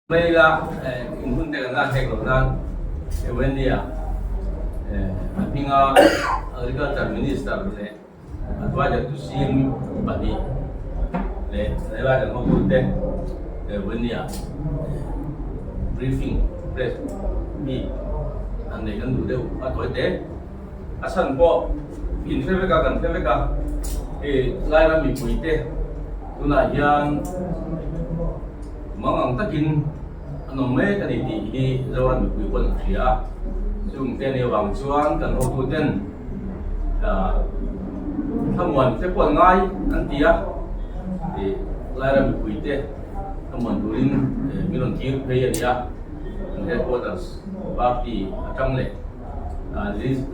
Maila in hun te kan lak hek loh nan Ewendia a hminga Agriculture Minister leh Adviser to CM pahnih leh helai kan hotute Ewendia briefing press meet an nei kan duh deuh a tawi te. A chhan pawh in hre vek a, kan hre vek a, hei Lairam mipuite tunah hian Mang ang takin an awm mek a ni tih hi Zoram mipui pawn a hria a, chung te nih avang chuan kan hotuten thlamuan te pawh an ngai an ti a, ih Lairam mipui te thlamuan turin min rawn tir phei a ni a, kan headquarters party atang leh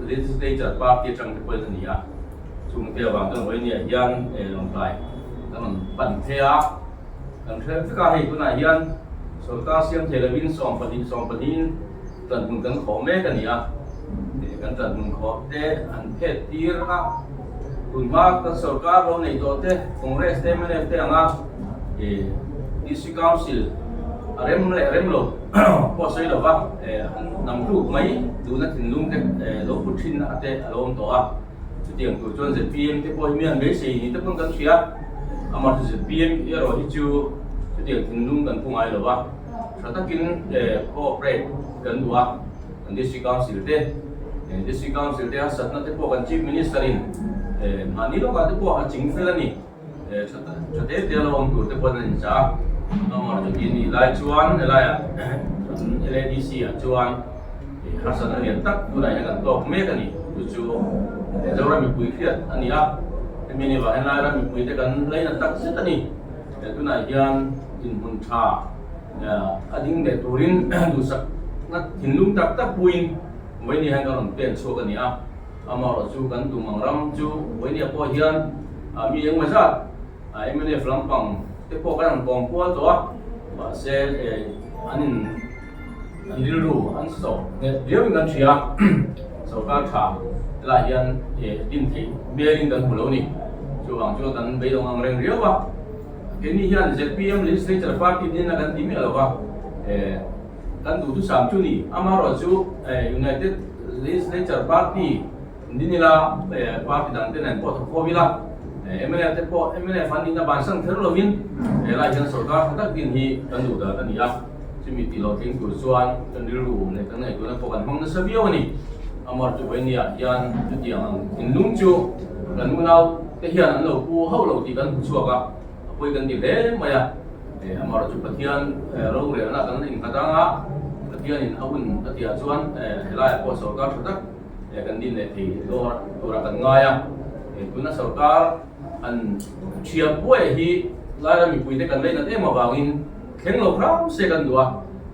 legislature party atang te pawhin a ni a, chung te avang chuan vawiin ah hian lawngtlai kan rawn pan phei a. Kan hre vek a, hei tunah hian sorkar siam thei lovin 12 sawmpahnihin ṭanhmun kan khawh mek a ni a, kan ṭanhmun khawh te an phet tir a, tunhma kan sorkar lo neih tawh te Congress te mnf te anga District Council a rem leh rem lo pawh sawi lova an nam tluk mai duhna thinlung te lo put thin a te a lo awm tawh a. Chutiang tur chuan zpm te pawh hi mi an beisei ni te pawn kan hria. Amah chu zpm erawh hi chu chutiang thinlung kan pu ngai lo va, tha takin cooperate kan duh a, kan District Council te, District Council te harsatna te pawh kan Chief Minister in mahni lawkah te pawh a ching fel a ni. Tha te te a lo awm tur te pawhin an inchah a, amah chu tih nih lai chuan helaiah kan LADC ah chuan harsatna lian tak tunah hian kan tawk mek a ni. Chu chu Zoram mipui hriat a ni a, hemi ni vah hian Lairam mipui te kan lainat tak zet a ni. Tunah hian dinhmun tha a ding leh turin duhsakna thinlung tak tak puiin vawiin hian kan rawn pen chhuak a ni a. Amaherawh chu kan tum ang ram chu Vawinia pawh hian mi engmaw zat mnf lampang te pawh kan han kawm kual tawh a, mahse an in an rilru an sawh nghet viauin kan hria a, sorkar tha helaiah hian din theih hmelin kan hmu lo ni. Chuvang chuan kan beidawng ang reng riau a, keini hian zpm Legislature Party dinna kan ti miah lo va. Kan duhthusam chu ni. Amaherawh chu United Legislature Party din ila, party dang te nen pawh thawk ho ila, mnf te pawh mnf an nihna bansan kher lovin helai hian sorkar tha tak din hi kan duh dan a ni a. Chumi tih lo tling tur chuan kan rilru leh kan ngaihtuahna pawh kan hmang nasa viau a ni. Amaherawh chu Vawinia hian chutiang ang thinlung chu kan unau te hian an lo pu hauh lo tih kan hmu chhuak a, a pawi kan ti hle mai a. Amaherawh chu Pathian rorelna kan innghat ang a, Pathianin a hun a tihah chuan helaiah pawh sorkar tha tak kan din leh thei tura kan ngai a. Tuna sorkar an thiam buai hi Laira mipuite kan lei nat em avangin thleng lo hram se kan duh a.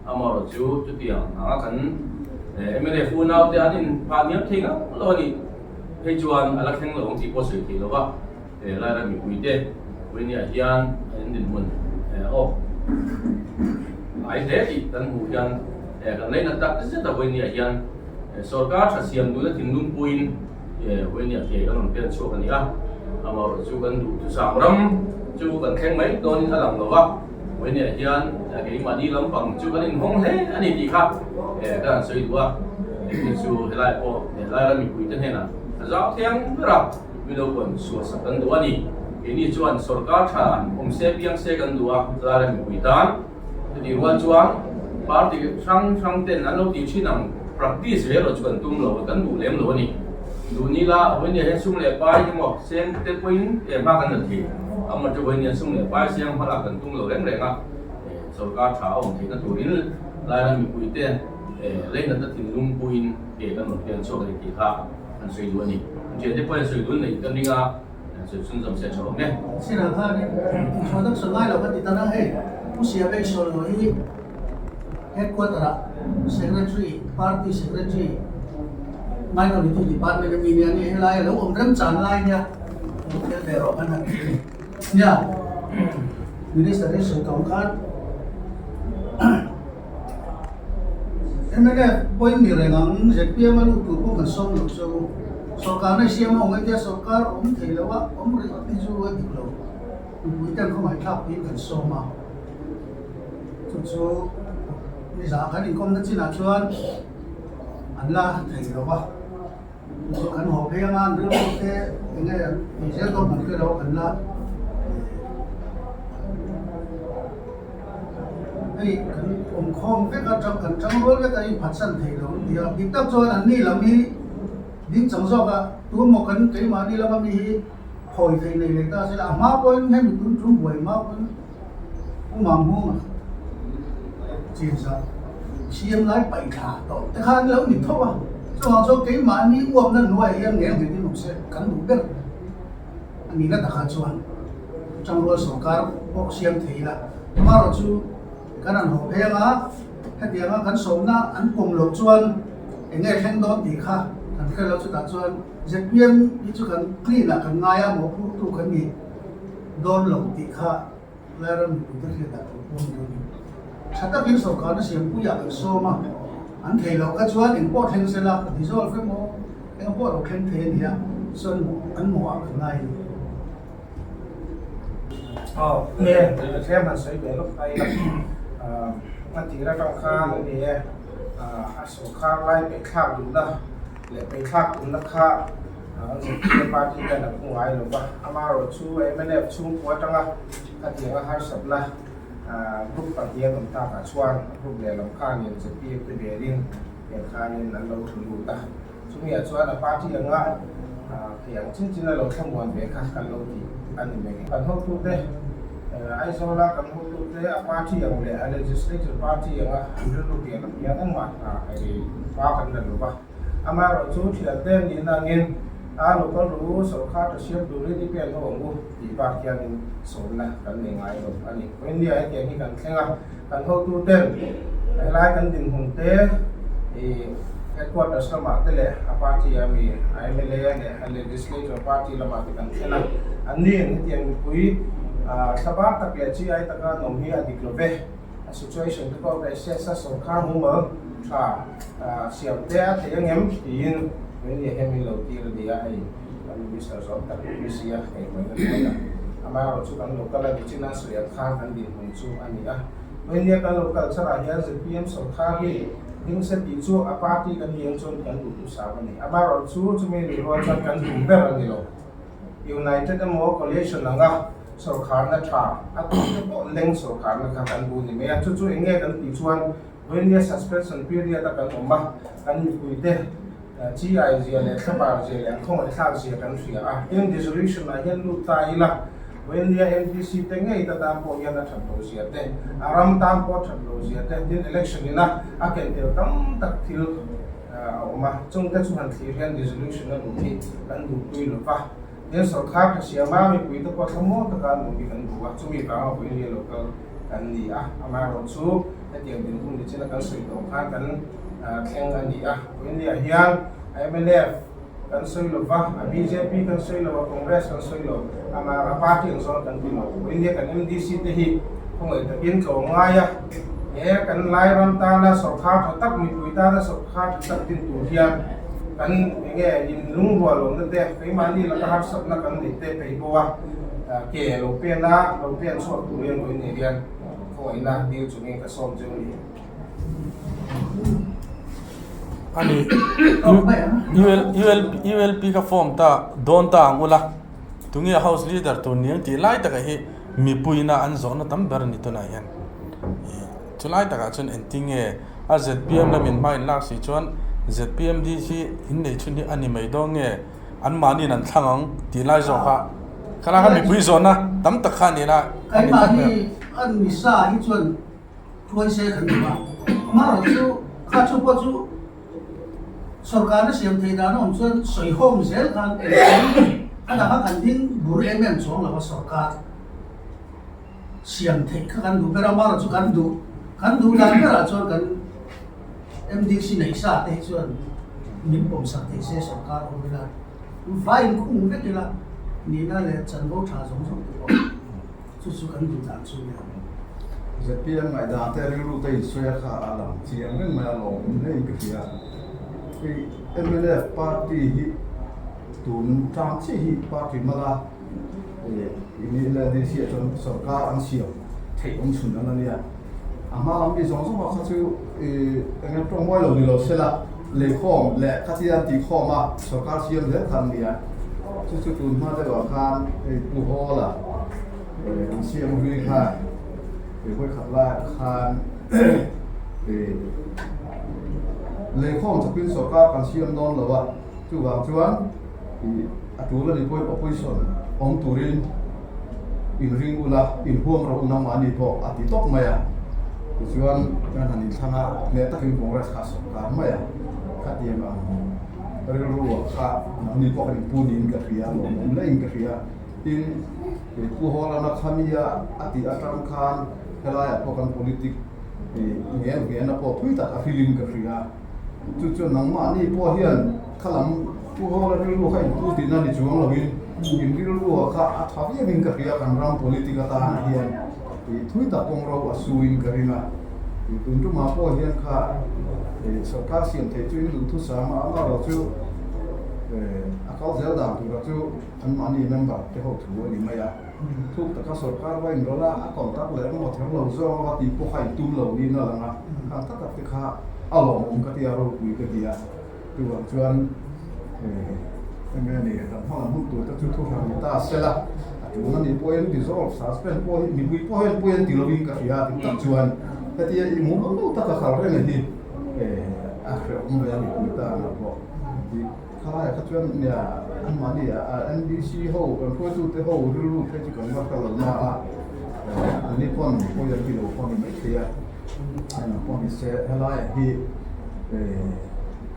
Amaherawh chu chutiang anga kan mnf unaute an inphah hniam thei ngang lo a nih phei chuan a la thleng lo ang tih pawh sawi thei lo va. He Laira mipuite Vawinia hian an dinhmun awk ai hle tih kan hmuh hian kan lainat tak zet a Vawinia hian sorkar tha siam duhna thinlung puiin Vawinia ke kan rawn pen chhuak a ni a. Amaherawh chu kan duhthusam ram chu kan thleng mai dawnin a lang lo va, Vawinia hian keimahni lampang chu kan inhawng hle a ni tih kha ka han sawi duh a. Hei chu helai pawh Laira mipuite hnenah a zau thiang ber a. Milo pawn suahsak kan duh a ni. Keini chuan sorkar tha awm se piang se kan duh a, Zara mipui tan. Chutih rual chuan party hrang hrang ten an lo tih thin ang practice ve erawh chu kan tum lo a, kan duh lem lo a ni. Duh ni la, Vawinia hian sum leh pai emaw seng te pawhin hma kan la thei. Amah chu Vawinia sum leh pai seng hma lak kan tum lo reng reng a, sorkar tha a awm theihna turin Laira mipui te leinatna thinlung puiin ke kan rawn pian chhuak a ni tih kha. An sawi duh a ni. Thiante pawhin sawi dun neih ka ring a, an sawi chhunzawm se tha awm e. Sinah khanin inchhuah tak sawi ngai lo ka ti tan a, hei Pu Siabei Sawilo hi Headquarter ah Secretary, Party Secretary, Minority Department a mi nia ni, helai a lo awm rem chan lai nia, lo tel ve rawh khan han ti a ni. Nia, Minister hi sawi tawng khan. Mnf pawhin ni reng ang, zpm a lut tur pawh kan sawm lo chu. Sorkarna i siam a awm entia sorkar awm thei lo a, awm rih hi chu a dik lo. Mipui ten khawngaihthlak tiin kan sawm a, chu chu. Nizah kan inkawmna chinah chuan an la thei lo va, chu kan haw phei anga an rilru te eng nge an tih zel dawn kan hre lo kan la hei kan awmkhawm vek a kan tangrual vek a inphatsan thei lo an ti a, dik tak chuan an ni lam hi ding chang zawk a, tumaw kan keimahni lama mi hi khawi thei nei leh ta se la a hma pawhin hemi tun tum buai hma pawhin Pu Mamhunga chinzah siam lai paih thla tawh te kha an lo ni tho a, chuvang chuan keimahni uapna hnuaiah hian ngel nghet in awm se kan duh ber a nihna takah chuan Tangrual sawrkar pawh siam thei ila amaherawh chu kan han haw phei anga hetianga kan sawmna an pawm loh chuan eng nge thleng dawn tih kha kan hre lo chutah chuan zpm hi chu kan clean ah kan ngai a mawhphurtu kan ni. Dawn lo tih kha Lairam mipuite hriat ah tur pawh a ni dawn ni. Tha takin sawrkarna siampuiah kan sawm a, an thei loh kha chuan eng pawh thleng se la, dissolve emaw eng pawh lo thleng thei a ni a, chuan an mawhah kan ngai a ni. Aw, nge, tlem han sawi ve lawk ta ila, a tir atang khan a ni e, a sawrkar lai peih-thlak duhna leh peih-thlak tumna kha ZPM party hian a phu ngai lo va, amaherawhchu mnf chhungkua atanga khatianga harsatna group pahnih an awm takah chuan group lehlam khanin ZPM te belin tiang khanin an lo thu lut a, chumiah chuan a party anga thei ang chin chin a lo thlamuan ve kha kan lo tih a ni mai. Kan hotute Aizawla kan hotute a party ang leh a legislature party anga an rilru piah lam hian engmah hei hma kan la lo va. Amaherawhchu thiante nihna angin a local ru sawrkar tha siam turin i pen ho ang u tih bak hianin sawmna kan nei ngai lo a ni. India hetiang hi kan thleng a, kan hotuten helai kan dinhmun te i headquarters lamah te leh a party a mi a mla leh a legislature party lamah te kan thlen a, anni hetiang mipui thlabar tak leh chi ai taka an awm hi a dik lo ve. A situation te pawh ngaihsiat sa sawrkar mumal tha siam te a thei angem tiin min leh hian min lo tir a ni a, hei kan minister zawng tak UPC a hei hmuh na hnuai a, amaherawh chu kan local a nichin a sawi ang khan kan dinhmun chu a ni a, India kan local charah hian zpm sawrkar hi ding se tih chu a party kan ni ang chuan kan duh duhsam a ni, amaherawh chu chumi nih rual chuan kan duh ber a ni lo. United emaw coalition anga sawrkharna tha a tih te pawh leng sawrkharna kha kan bu ni mai a, chu chu eng nge kan tih chuan Vawinia suspension period a kan awm a, kan mipui te chi ai zia leh thlabar zia leh an khawngaihthlak zia kan hria a, tin dissolution ah hian lut ta ila Vawinia MDC te ngei ta tan pawh hian a that lo zia te, a ram tan pawh a that lo zia te, tin election ina a ken tel tam tak thil a awm a, chungte chu han thlir hian dissolution a luh hi kan duhpui lo va, tin sawrkar tha siam a, mipuite pawh thlamuang taka an awm hi kan duh a, chumi vanga vawiin lo kal kan ni a, amaherawh chu hetiang dinhmun ni china kan sawi tawh khan kan thleng a ni a, vawiinniah hian mnf kan sawi lo va, a bjp kan sawi lo a, Congress kan sawi lo, amaherawh a party ang zawng kan ti lo, vawiinnia kan MDC te hi khawngaih takin tlawm ngai a, he kan Lairam tana sawrkar tha tak, mipui tana sawrkar tha tak din tur hian kan enge inlungrual lohna te, keimahni laka harsatna kan neih te peih bo a, ke lo pen a, lo pen chhuak tur hian vawiinni hian khawngaihna dil chungin ka sawm cheu a ni. Ani ULP ka form ta dawn ta ang ula tunge house leader tur ni ang tih lai takah hi mipuina an zawhna tam ber a ni tunah hian chulai takah chuan engtinge a zpm lamin hma in lak si chuan zpm hi hi in nei chhun hi a ni mai dawn nge an mahniin an thlang ang tih lai zawk kha khalai kha mipui zawhna tam tak kha a ni la a ni tlat mai a. Keimahni an misa hi chuan Hruai se kan duh a, amaherawhchu kha chu pawh chu sawrkarna siam theih dan a awm chuan sawihawm zel khan engkim a danga kan ding bur em em chuang lo a sawrkar siam theih kha kan duh ber a, amaherawhchu kan duh kan duh dan berah chuan kan MDC neih sa te hi chuan min pawmsak thei se sawrkar awm ila vai inkhung vek ila nihna leh chanvo tha zawng zawng te pawh. Chu chu kan duh dan chu nia. Zpm ngaihdan te rilru te insawi a kha a lang chiang reng mai a lawm hlein ka hria. Hei mnf party hi tun tang chiah hi party mala ih leh DC ah chuan sorkar an siam theih awm chhun ang a nia. A hma lam mi zawng zawng ah kha chu ih eng eng tawng mawi lo ni lo se la, leikhawm leh khatia an tih khawm a, sorkar siam zel kha an ni a. Chu chu tun hma deuh ah khan hei Pu Hall a an siam hlui khan ih vawikhat lai ah khan ih leikhawm chawpin sorkar kan siam dawn lo a, chuvang chuan ih a tul a nih pawhin opposition awm turin inring ula, inhuam rawh u nangmahni pawh a ti tawp mai a. Tichuan kan han inthlang a, hneh takin Congress kha a sawrkar mai a, khatiang ang rilru ah kha nangni pawh kan inpu niin ka hria, lawmawm laiin ka hria. Tin, Pu Hawlana khami a a tih atang khan helaiah pawh kan politic ngel ngena pawh thui tak a hrilin ka hria. Chu chuan nangmahni pawh hian khalam Pu Hawla rilru kha inpu tihna ni chuang loin in rilrua kha a tha viauin ka hria kan ram politic atana hian tih thui tak kawng ro a suin ka ring a. Tih tun tumah pawh hian kha sorkar siam theih chu in duhthusam a, amaherawh chu a kal zel dan tura chu anmahni member te ho thu a ni mai a. Thuk taka sorkar va inrawlh a, a contact leh emaw ther lo zawng a va tih pawh kha intum lo niin a lang a, khang tak tak te kha a lawmawm ka ti a, ropui ka ti a. Chuvang chuan eng nge ni kan hmalam hun tur te chu thu hran ni ta se la, a tul a nih pawhin dissolve, suspend pawh hi mipui pawh hian pawhin ti lovin ka hria a tih tak chuan hetia i mumal lo taka kal reng hi a hrehawm ve a mipui tan a pawh tih khalaiah kha chuan nia anmahni NDC ho kan hruaitute ho rilru phei chu kan va hre lo na a, anni pawn pawi an ti lo pawh a ni maithei a. Engah pawh ni se helaiah hi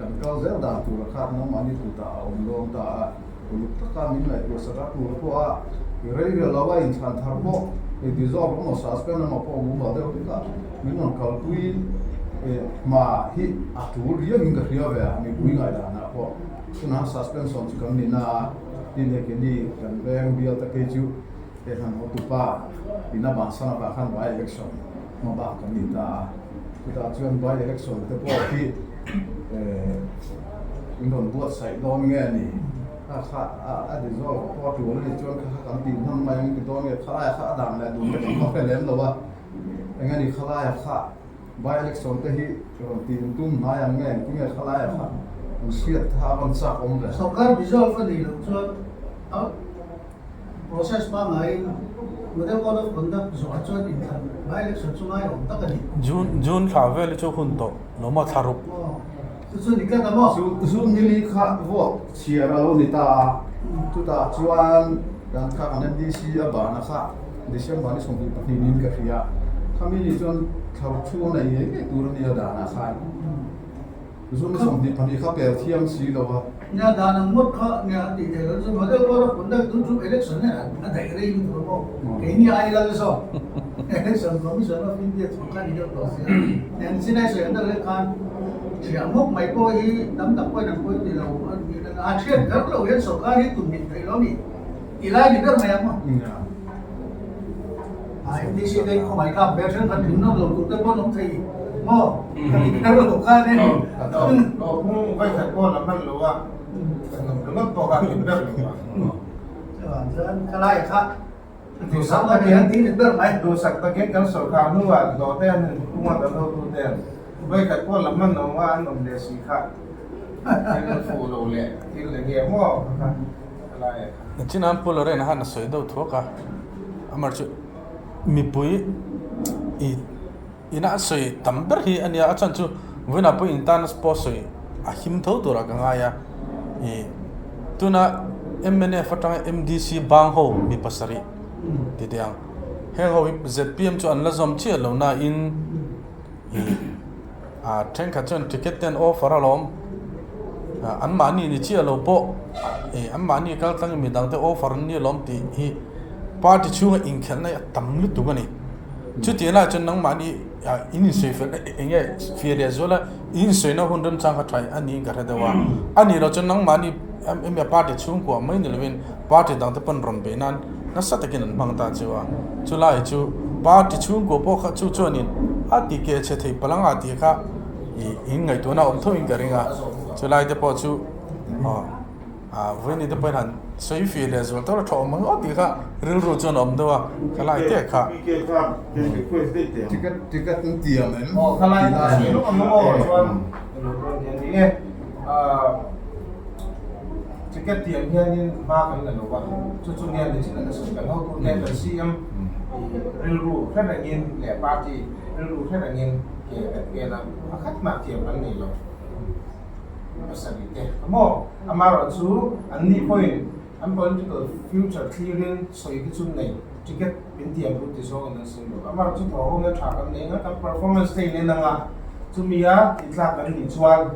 kan kal zel dan tur a khat nangmahni kutah a awm dawn ta a, uluk taka min ngaihtuah sak a tur pawh a rei rel lo a inchhan thar pawh hei dissolve emaw suspend emaw pawh mumal deuh hlek a min rawn kalpui hma hi a tul riauin ka hria ve a mipui ngaihdanah pawh tunah suspension chu kan ni na a tin hei keini kan veng bial te phei chu Hei han hotupa ina bansan avang khan by election hma bak kan ni ta a, chutah chuan by election te pawh hi in rawn buatsaih dawn nge ni? Kha kha a dissolve pawh a tul a nih chuan kha kha kan tih hman mai ang ti dawn nge? Khalaia kha a dan leh dun te kan va hre lem lo a, eng nge ni khalaia kha by election te hi rawn tih tum hnai ang nge engtin nge khalaia kha an hriat kha a rawn chak awm ve? Sawrkar dissolve a nih loh chuan a. Process pangaiin Model Code of Conduct zawhah chuan inthlan by-election chu ngai awm tak a ni. June June thla vel hi chu hun tawh lo maw thla ruk. Aw chu chu ni tlat a maw? Chu June ni li kha vote chhiar a lo ni ta a, chutah chuan kan kha kan MDC a bahna kha December ni 22 niin ka hria. Khami ni chuan thla ruk chhung a nei ngei ngei tur a nia danah khan. Zun 22 kha pel thiam si lo a. Nia dan ang ngawt kha nia tih theih loh chu model code of conduct tun chu election hian a daih rei lutuk a maw? Keini ai lal zawk Election Commission of India chung kha ni deuh tawh sia. Eng chin ai sawi ang deuh lek khan thiah ngawk mai pawh hi tam tak pawhin an pawi ti lo a thiat kher lo hian sorkar hi tum hnih theih lo a ni tih lai ni ber mai ang maw? MDC te khawngaih tlak ve thenkhat tling nawm lo tur te pawh an awm thei maw? Ka ti kher lo khan e. Tawhphung vawikhat pawh la hman lo a, kan awm ringawt pawh kha a hlim ber lo a. Chuvang chuan khalai kha duhsak takin ti ni ber mai. Duhsak takin kan sawrkar hnuah hlawh te an inphung a kan hotu ten vawikhat pawh la hman lo a an awm leh si kha thil fuh lo leh thil eng nge maw kha khalai kha. Nichina an Pu Lorraine khan a sawi deuh thuak a, amah chu mipui i ina a sawi tam ber hi a nia, a chhan chu vawiinah pawh intan pawh sawi a him tho turah ka ngai a, ih tuna mnf atanga MDC bang ho mi pasarih ti teh ang, heng ho hi zpm chu an la zawm chiah lo nain ih Ah thenkhat chuan ticket te an offer alawm ah anmahni ni chiah lo pawh ih anmahni kal tlangin midang te offer an ni alawm tih hi party chhunga inkhelhna hi a tam lutuk a ni. Chutiang lai chuan nangmahni ah in insawi fel eng nge fiah leh zual a in insawi na hun remchang kha tha a niin ka hre deuh a, a nih loh chuan nangmahni emaw party chhungkua mai ni lovin party dang te pawn rawn beih nan nasa takin an hmang ta chu a, chulai chu party chhungkua pawh kha chu chuanin a ti keh chhe thei palh anga tih kha ih in ngaihtuahna awm tho in ka ring a, chulai te pawh chu aw. Vawiin te pawhin han sawi fih leh zual tawk la tha awm ang aw tih kha rilru chuan a awm deuh a, ka lai te kha. Ticket ticket an ti ang em? Aw ka lai ta sawi lawk ang aw chuan ilo dawn nia ni e. Ticket tiang hianin hma kan la lo a, chu chu nia nichin an sawi kan hotu te kan CM rilru hre rengin leh party rilru hre rengin ke kan pen a, pakhat mah tiang kan nei lo. Pasarih te a maw? Amaherawh chu an ni pawhin an political future thlirin sawi te chu nei ticket min tiam ru ti zawngin an sawi lo. Amaherawh chu thaw ho na tha kan nei anga kan performance te in en anga chumi a tihtlak kan nih chuan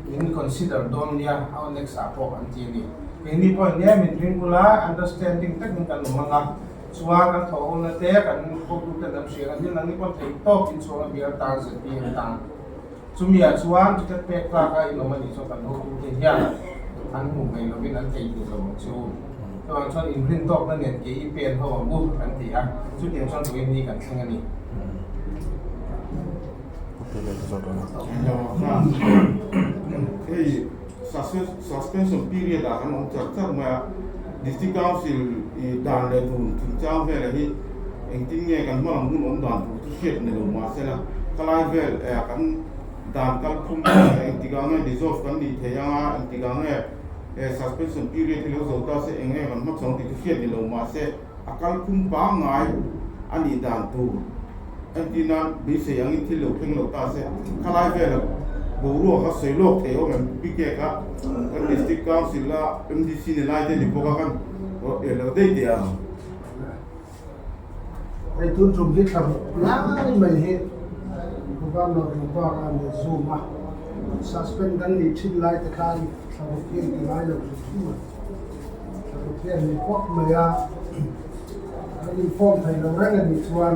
min consider dawn nia a next ah pawh an ti a ni. Keini pawhin nia min ring bula understanding takin kan awm anga chuan kan thaw ho na te kan hotu ten an hria anga thil nangni pawh theih tawp inchhuang a bial tan zpm tan. Chumiah chuan ticket pek tlak a inawm a nih chuan kan hotute hian an hmuh mai lovin an theihnghilh lo ang che u. Chuvang chuan inrin tawkna nen ke i pen ho ang u kan ti a, chutiang chuan vawiin ni kan thleng a ni. Hei suspension period ah kan awm char char mai a, District Council dan leh dun chungchang velah hi engtin nge kan hma lam hun awm dan tur chu hriat ni lo mahsela khalai vel eh kan dan kalphung engtikah nge dissolve kan nih theih anga engtikah nge eh suspension period hi lo zo ta se eng nge kan hmachhawn tih chu hriat ni lo mahse a kalphung pangngai a nih dan tur entirna beisei angin thil lo thleng lo ta se khalai vela boruak a sawi lawk thei awm em PK kha kan district council a M_D_C ni lai te ni bawk a kan lo daih teh ang. Hei tun tum hi thla ruk lai mai hi Governor Mubarak a ni zoom a, suspend kan nih thin lai te khan thla ruk hi an ti ngai lo hrim hrim a, thla ruk hi an ni pawp mai a, kan inform thei lo reng a nih chuan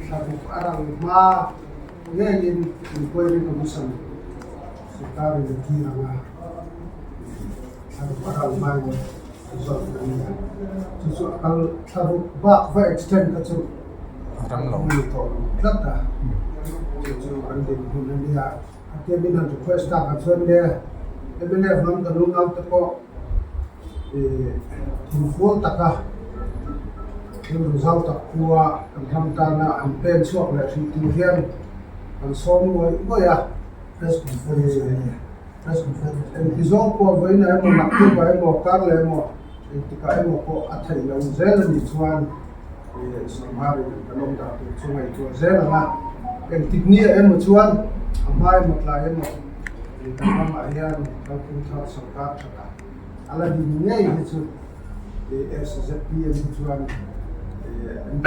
thla ruk a rang hma ngeiin inquiry commission sorkarin a tir ang a, thla ruk a rang hmain. Zawk a ni a, chu chu a kal thla ruk bak va extend kha chu ram lo ni tawh lo tlat a, chu chu kan din hun a nia. A tia min han request tak ah chuan nge mnf lam kan unau te pawh ih thinfual taka rilru zau tak khua kan ram tana an pen chhuak leh hrih tur hian kan sawm ngawih ngawih a. Press conference a ni. Engti zawng pawh vawiin ah emaw naktuk ah emaw kar leh emaw engtikah emaw pawh a theih lo zel a nih chuan ih sawrhar in kan awm dah tur chu ngaihtuah zel ang a, engtik ni ah emaw chuan a hma emaw tlai emaw ih kan ramah hian kalphung thar sawrkar that a a la din ngei hi chu ih SZPM hi chuan ih an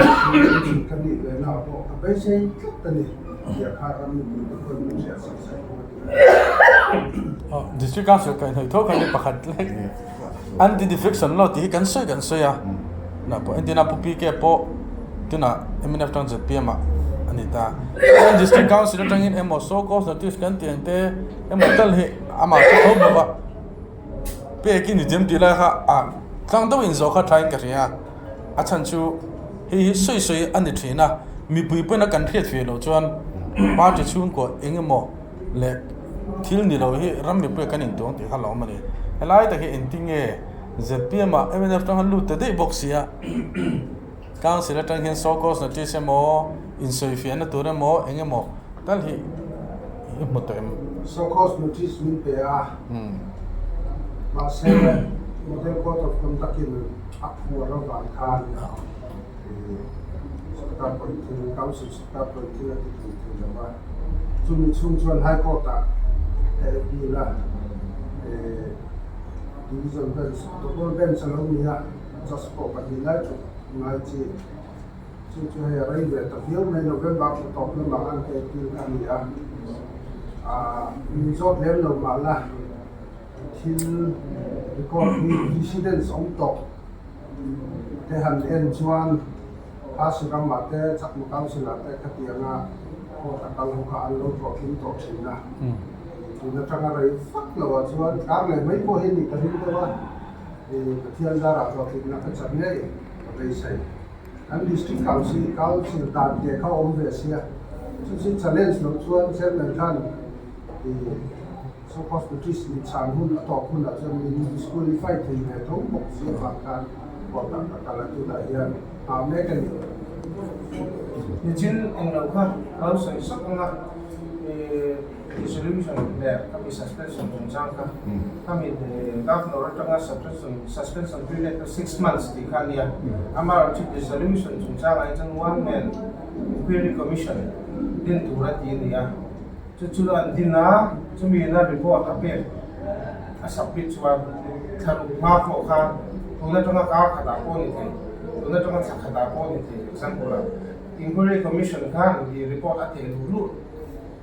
chhut ka nih ve na ah pawh ka beisei tlat a ni tih kha ram mipui te pawhin min hriat sak sak bawk a ni. District Council kaihhnawih tho kha ni pakhat lek anti defection law tih hi kan sawi kan sawi a na pawh entina Pu PK pawh tunah mnf tang zpm ah a ni ta chuan District Council atangin emaw so called notice kan tih ang te emaw tal hi amah chu tho bawk a pek in i diam tih lai kha a tlang deuh in zawh kha thain ka hria a chhan chu hei hi sawi sawi a ni thin a mipui pawhin a kan hriat ve loh chuan party chhungkaw eng emaw leh thil ni lo hi ram mipui ah kan intuang tih kha a lo awm a ni. Helai tak hi engtin nge zpm ah mnf tang han lut ta daih bawk sia council atang hian so cause notice emaw insawifiahna tur emaw eng emaw tal hi i hmu tawh em? So cause notice min pe a, mahse model code of conduct in a phuar avang khan Sorkar pawhin thil council sorkar pawhin thil a ti thei thei lo va, chumi chhung chuan High Court ah appeal a division bench double bench a lo ni a, judge pawh pahnih lai thawk ngai chi chu chu hei a rei ve ta viau mai November thla tawp lamah khan ka appeal kha a ni a, min zawt lem lo mah la thil record hi precedence awm tawh. Te han en chuan Khasi ramah te Chakma Council ah te khatianga court a kal ho kha an lo hlawhtling tawh thin a. Tun atanga rei vak lo ah chuan kar leh mai pawh hi a nih ka ring deuh a, Pathian zarah hlawhtlinna ka chan ngei ka beisei. Kan District Council Council dan te kha awm ve sia, chu chu challenge loh chuan Chairman khan. Show cause notice min chhan hun a tawp hunah chuan min disqualify thei ve tho bawk si avang khan court ah ka kal a tunah hian nghah mek a ni. Nichin englo kha ka lo sawi sak ang a, dissolution leh ka mi suspension chungchang kha ka mi governor atanga suspension suspension period kha six months tih kha a nia, amaherawhchu dissolution chungchangah hi chuan one man inquiry commission din tur a ti a ni a. Chu chu an din a, chumi ina report a pek a submit chuan thla ruk hma pawh khan tun atanga kar khatah pawh a ni thei, tun atanga thla khatah pawh a ni thei example ah Inquiry Commission khan i report a theh luh luh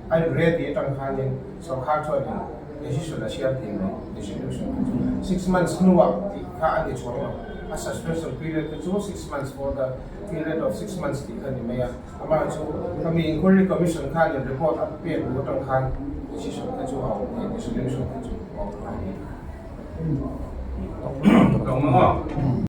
a in ready atang khanin sorkar chuanin decision a siam thei mai, dissolution te chu 6 months hnuah tih kha a ni chuang lo, a suspension period te chu 6 months for the period of 6 months tih kha a ni mai a. Amah chu khami Inquiry Commission khanin report a pek duh atang khan decision te chu a awm thei, dissolution te chu a awm thei.